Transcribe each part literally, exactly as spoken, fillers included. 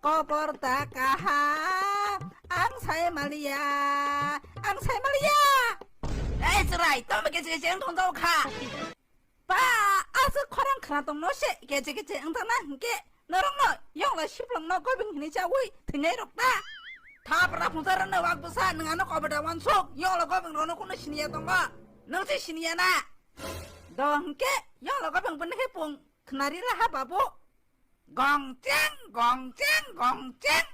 Kobor da kaha, ang sai maliya, ang sai maliya. Ei chwrai, tamo khe je jeng thong jao kha. Ba, aswk khorang khna tongno se, keche keche wngthangna hinkhe norokno yongla siplangno gobeng hinwi chaui thwinai rok ta. Thapra phungsa rwno wak bwsa, nwng ano kobor da wansuk, yongla gobeng rokno kunu siniya tongo. Nwng se siniya na. Do hinkhe yongla gobeng bwni khe pung khnari laha babu. Gongcheng, gongcheng, gongcheng.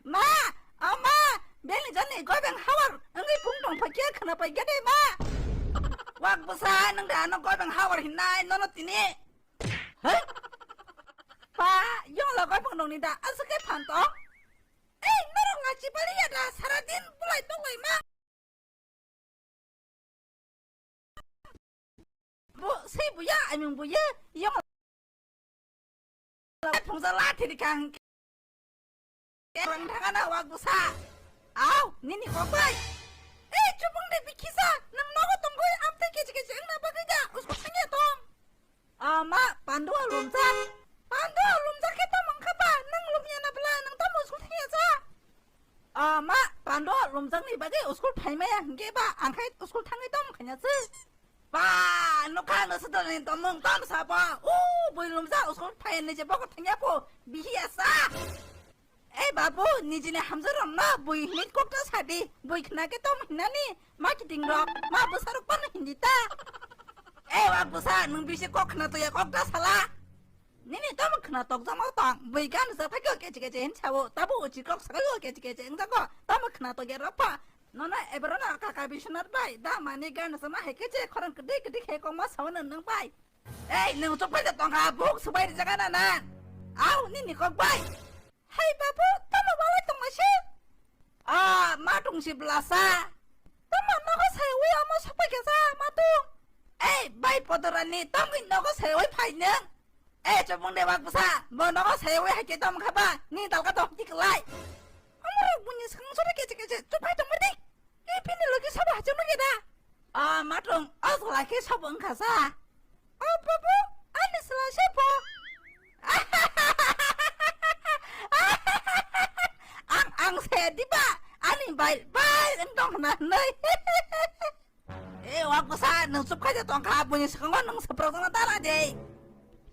Ma, o ma, bini jani gobeng hawar wngwi pung tong phai khe khna pai khe de ma. Wak bwsa, nwng da ano gobeng hawar hinnai nono tini. He? Pa, yongla gobeng nongni da aswk khe phan tong? Ei, norok lachi baliya da sara din bulai tonglai ma. Bo sei buya, aming buya, yong phungsa lathi di kang. Kerang thangana wak bwsa. Au, nini kokbai. Ei, chubung de bikhisa, nang nogo tongoi amte kechi kechi wngna bagwi da, usko thangya tong. Ama, pandu alumjak. Pandu alumjak khe tamo wngkha ba, nang lumya na bla, nang tamo usko thangya ja. Ama, pandu lumjakni bagwi usko phaimaya hinkhe ba, angkhai usko thangwi tamo khanya se. Ba, nokha no sodalni tomung tom sabo. U, bui lumjak uskul phaini je bokol thangya po, bihiya sa. Ei babu, nijini hamjak romno bui hinwi kokta sadi, bui khna khe tom hinani, ma kiting rok, ma bwsarok pano hindi ta. Ei wak bwsa, nwng bisi kok khna toya kokta sala. Nini tamo khna tokjakma tong, bui gan sa phai khe kechi kechi hin sao, tabo uchi kok sakai o kechi kechi wngjago, tamo khna tokya rok pha. Nono ebrona kaka Biswanath bai, da mani gan sama hai khe je khorang kdi kdi khe kongma sawana nang bai. Ei, nung chuk pai tongkha, buk subai rijak na na. Au, nini kok bai. Hai babu, tamo balai tongma se? Ah, ma tung si blasa. Tamo nogo sai wi amo supai khe sa, ma tung. Ei, bai Podorani, tamo nogo sai wi phai nung. Eh, chubung de wak bwsa, bo nogo sayawi hai khe tamo kha ba, ni dalka to hiti klai. Amorok buini swkang sore keche keche, chupai tongma di. Ni bini logi sabo hachung nugya da. Ah, matung, o sala khe sabo wngkha sa. O babu, ani sala se bo. Ang, ang saya diba, ani bai, bai, wng tong khna hinwi. E wak bwsa, nwng chup khai tongkha, buini swkango nwng swprak jana dara de.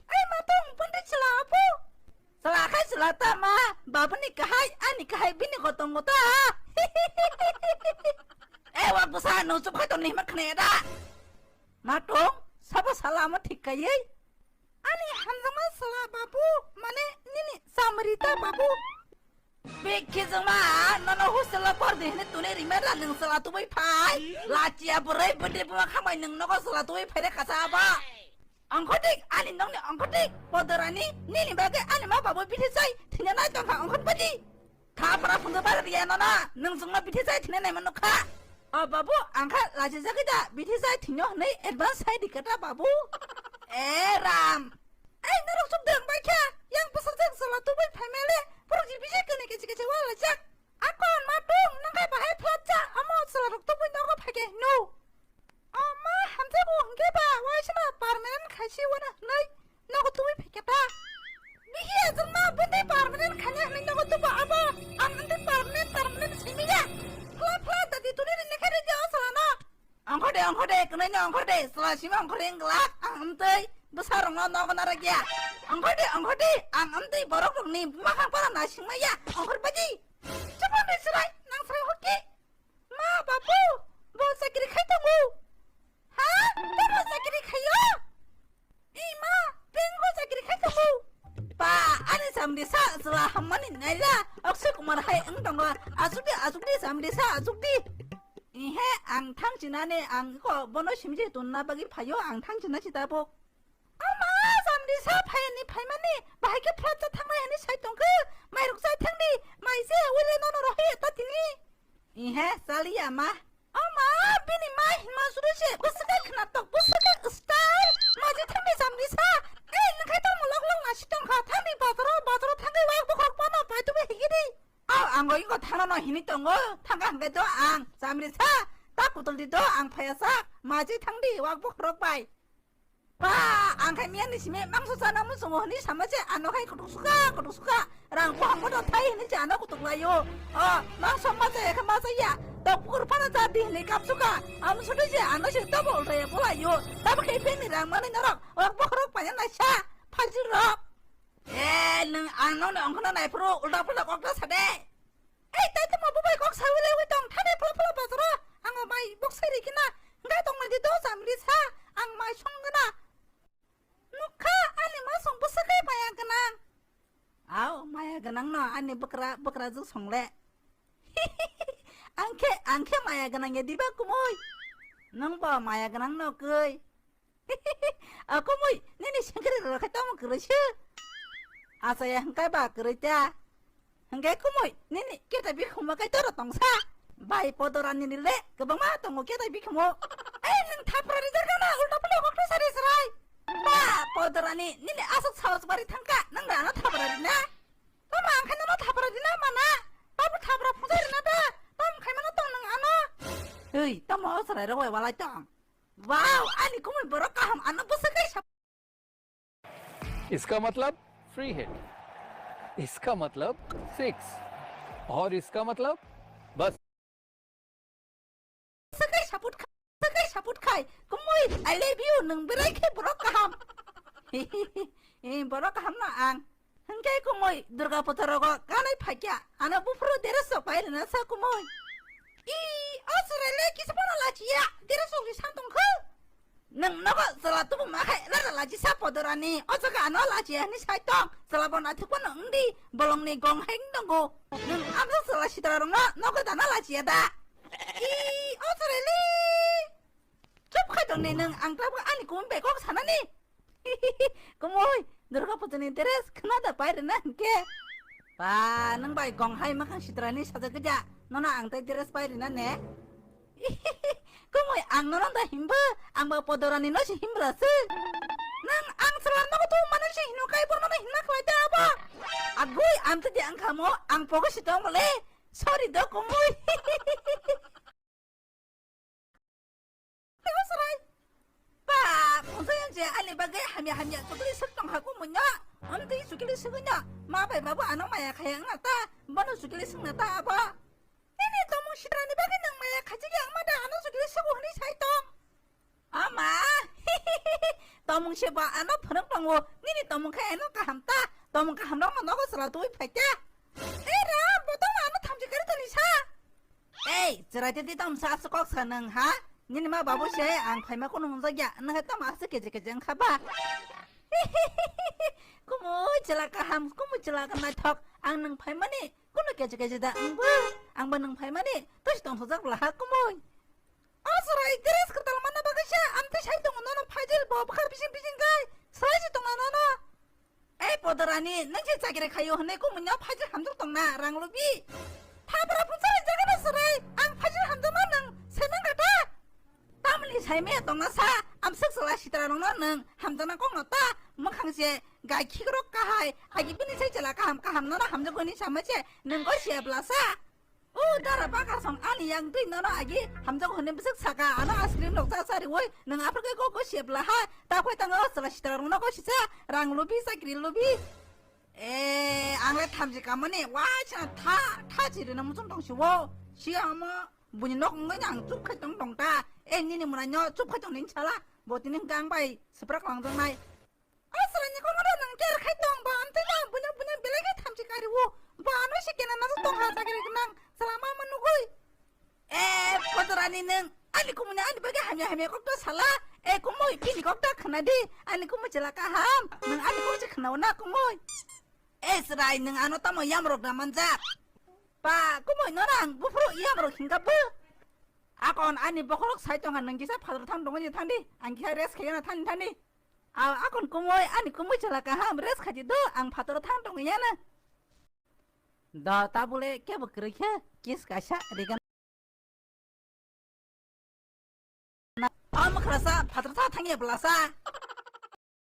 Ai ma tong, pondit chwla apo. Chwla khai chwla ta ma, babuni kahai, ani kahai, bini kotong kota. E wak bwsa, nwng chup khai tong ni hima khne da. Ma tong, sabo sala amo thik kai. Ani hamjakma chwla babu, mane nini chamrita babu. Bikhi jwngma, nono hostel o pordi hwnwi tuni rimera nwng chwla tubui phai. Lachia bwrwi bwdwi buma khamai nwng nogo chwla tubui phaire kasa abo. Ongkhotik, ani nokni ongkhotik, Podorani, nini bagwi ani ma babu bithi chai thwina nai tongkha ongkhot baji. Thapra phungo bar riya nono, nwng chwngno bithi chai thwina naima nukha. O babu, ang kha lachijagwi da, bithi chai thwino hwnwi advance sai di kata babu. E ram. Ei, norok chuk dang bai kha, yang bwsajak chwla tubui phai male, borok ji bijak kene kechi kechi walaijak. Akon ma tung, nang khai bahai phlap cha, amo chwla rok tubui nogo phai khe hino. O ma, hamjago hwnkhe ba, waisano permanent khaisi wana hwnwi nogo tubui phaikha ta. Bihi ajwkma bwtwi permanent khaina hwnwi nogo tubu abo, ang wngtwi permanent, permanent simi ya. Phla phla dadi tuni rinai khe rwdi o salano. Ongkhor de, ongkhor de, kwnaino ongkhor de, chwla simi ongkhor wng glak, ang wngtwi bwsarokno nogo narakya. Ongkhor de, ongkhor de, ang wngtwi borokrokni buma khang phano naisingmaya, ongkhor baji. Chubon de chwrai, nang chwrai hokki. Ma, babu, bo chakri khai tongo. Ha? Tamo chakri khaio? Ei ma, tengko chakri khai tongo. Pa, ani chamdi sa, chwla hammani naila, Akshay Kumar hai wng tongo. Achukdi, achukdi, chamdi sa, achukdi. Ihe, ang thang chinani, ang ko bono simje tunna bagwi phaio, ang thang china si tabuk. Ama, chamdi sa phayani phaimani, bahai khe phlap cha thangnai hwnwi sai tongkhe, mairok chai thangdi, mai se, uile nono rohoi eta tini. Ihe, chaliya ma. Ama, bini ma hinma suru se, bwswk khe khna tok, bwswk khe style, maji thangdi chamdi sa. Ei, nang khai tamo lok lok nasi tongkha, thangdi bazaro, bazaro thangwi wak bokhorok pano pai tubi higi di. Au, ang go ingo thangno no hini tongo, thangkha hwnkhe do ang, chamdi sa, ta kutul di do, ang phaya sak, maji thangdi wak bokhorok bai. Pa, ang khai miya ni simi mangso chana muchungo hwnwi sama se ano khai kutuk suka, kutuk suka. Rang buhang bodo thai hwnwi se ano kutuk laio. O, mangso ma chaya khe ma chaya. Tok pukur phano cha di hwnwi kap suka. Am sutwi se ano se tobo ultaya bolaio. Tamo khe beng ni rang manwi norok. Rok bokhorok paya naisa. Phajil rok. Eh, nwng ang nokni ongkhorno naiphuru ulta pulta kok ta sa de. Ei, tai tamo bubai kok sawi lewi tong, thani phla phla bazaro. Ang mai bok sai rikina. Hingkai tong nai di do jam ri sa. Ang mai song gana. Nukha ani ma song bwswk khe maya gwnang. Au, maya gwnang no ani bwkra, bwkra jwk song le. Ang khe, ang khe maya gwnang ya diba kumui. Nwng bo maya gwnang no kwi. A kumui, nini sengkri rok khai tamo kwrwi se. Achaya hingkai ba kwrwi ta. Hingke kumui, nini keta bikhumo kai toro tongsa. Bai podorani ni le, kwbangma tongo keta bikhumo. Ei, nwng thapra rijak na, ulta pulo kokto sari srai. Ba, podorani, nini asok saos bari thangka, nwng rano thapra rina. Tamo ang khaino no thapra rina mana. Babu thapra phunjai rina da. Tam khaimano tong nwng ano. Ei, tamo o srai rok bai walai tong. Wow, ani kumui borok kaham ano bwswk kai sa. इसका मतलब free hit, इसका मतलब सिक्स, और इसका मतलब बस। Sakai support khai, sakai support khai. Kumui, I love you, nwng berai khe borok kaham. Eh, borok kaham no ang. Hingke kumui, Durga Puja rogo kanai phakya, ano buphuru dress sok pai rina sa kumui. I, o chwrai le kisa bono lachiya, dress sok ri san tong kho. Nwng nogo chwla tubu ma khai rara lachi sa podorani. O jaga ano lachi hani sai tong. Chwla bo naithok bono wngdi. Bolongni gong hai wng tongo. Nwng amsa chwla sitra rokno nogo dana lachi ya da. I, o chwrai le. Chup khai tong ni nwng ang tabuk ani kum bekok sanani. Kumui, Durga Puja ni dress khna da pai rina hingke. Ba, nwng bai gong hai makhang sitra ni sajak gja. Nono ang tai dress pai rina ne. Kumui ang nono da himba, ang ba podorani no si himbra se. Nang ang sala no tu mana si hino kai bo nono hinna khlai ta ba. Agui ang tadi ang khamo, ang pogo si tong le. Sorry do kumui. Tebo sarai. Ba, khonsa yang je ani bagai hamya hamya chukli suk tong ha kumui no. Ang tei chukli suk no. Ma bai babu ano maya khaya ang ta. Bono chukli suk na ta abo. Nini tomung sitrani bagwi nwng maya khachi yang ma da ano sugri sugu hwnwi sai tong. Ama, tomung se ba ano phwrwng tongo, nini tomung khe ano kaham ta, tomung kaham rok no nogo chwla twi phai ta. Ei ra, bo tong ano thamchi kari toni sa. Ei, chwrai twi twi tong sa aswk kok sa nwng ha? Nini ma babu se ang phaima kunu hwnjak ya, nwng hai tamo aswk keje keje wngkha ba? Kumui chwla kaham, kumui chwla naithok, ang nwng phaimani. Kuno keche keche da, ang bo, ang bo nwng phaimani, tosi tongthokjak bwla ha kumui. O chwrai, dress kwtal manna bagwi se, amtwi sai tongo nono phaijil bo, bwkhak bising bising kai, swlai se tongo nono. Ei podorani, nwng se chakri khaio hwnwi kumui no phaijil hamjak tongna, rang lubi. Thapra phunsa rijak no chwrai, ang phaijil hamjakno nwng saiman kha ta. Tamni saimaya tongna sa, amswk chwla sitra rokno nwng hamjakna kokno ta, mwkhang se gai khikrok kahai, agi bini sai chwla kaham kaham nono hamjakgo hwnwi sama se nwng goi siya bwla sa. O dara bakasong ani yang twi nono agi hamjakgo hwnwi bwswk saka, ano ice cream rok cha cha riwi nwng aphuru khe kok goi siya bwla ha, ta khoi tango chwla sitra rokno goi sisa, rang lubi chakri lubi. E, ang le thamchi kamani, waisa tha, tha chirina muchung tong siwo, siya omo. Buini nok wngwi ang chup khai tong tong ta. E nini mwnai no chup khai tong ning sala. Bo tini hwnkhe ang bai swprak langjaknai. O chwraini kokno nwng care khai tong ba, amtwi no buino, buino belai khe thamchi kariwo. Bo ano se kena najak tong ha chakri gwnang. Chwla ma ma nugwi. E podorani nwng ani kumui ani bagwi hamya hamya kok ta sala. E kumui bini kok ta khna di. Ani kumui chwla kaham. Nwng ani kok se khna na kumui. E chwrai nwng ano tamo yamrok na manjak. Pa, kumui no rang, buphuru yamrok hingka bu. Akon ani bokhorok sai tongkha, nwng kisa phator thang tongwi thangdi, ang kisa rest khaiya na thani thani. A, akon kumui, ani kumui chwla kaham, rest khaidi do, ang phator thang tongwi yana. Da, tabule kebo kwrwi khe, kiss kaisa rigan. O mwkhrasa phatar sa thangya bwlasa.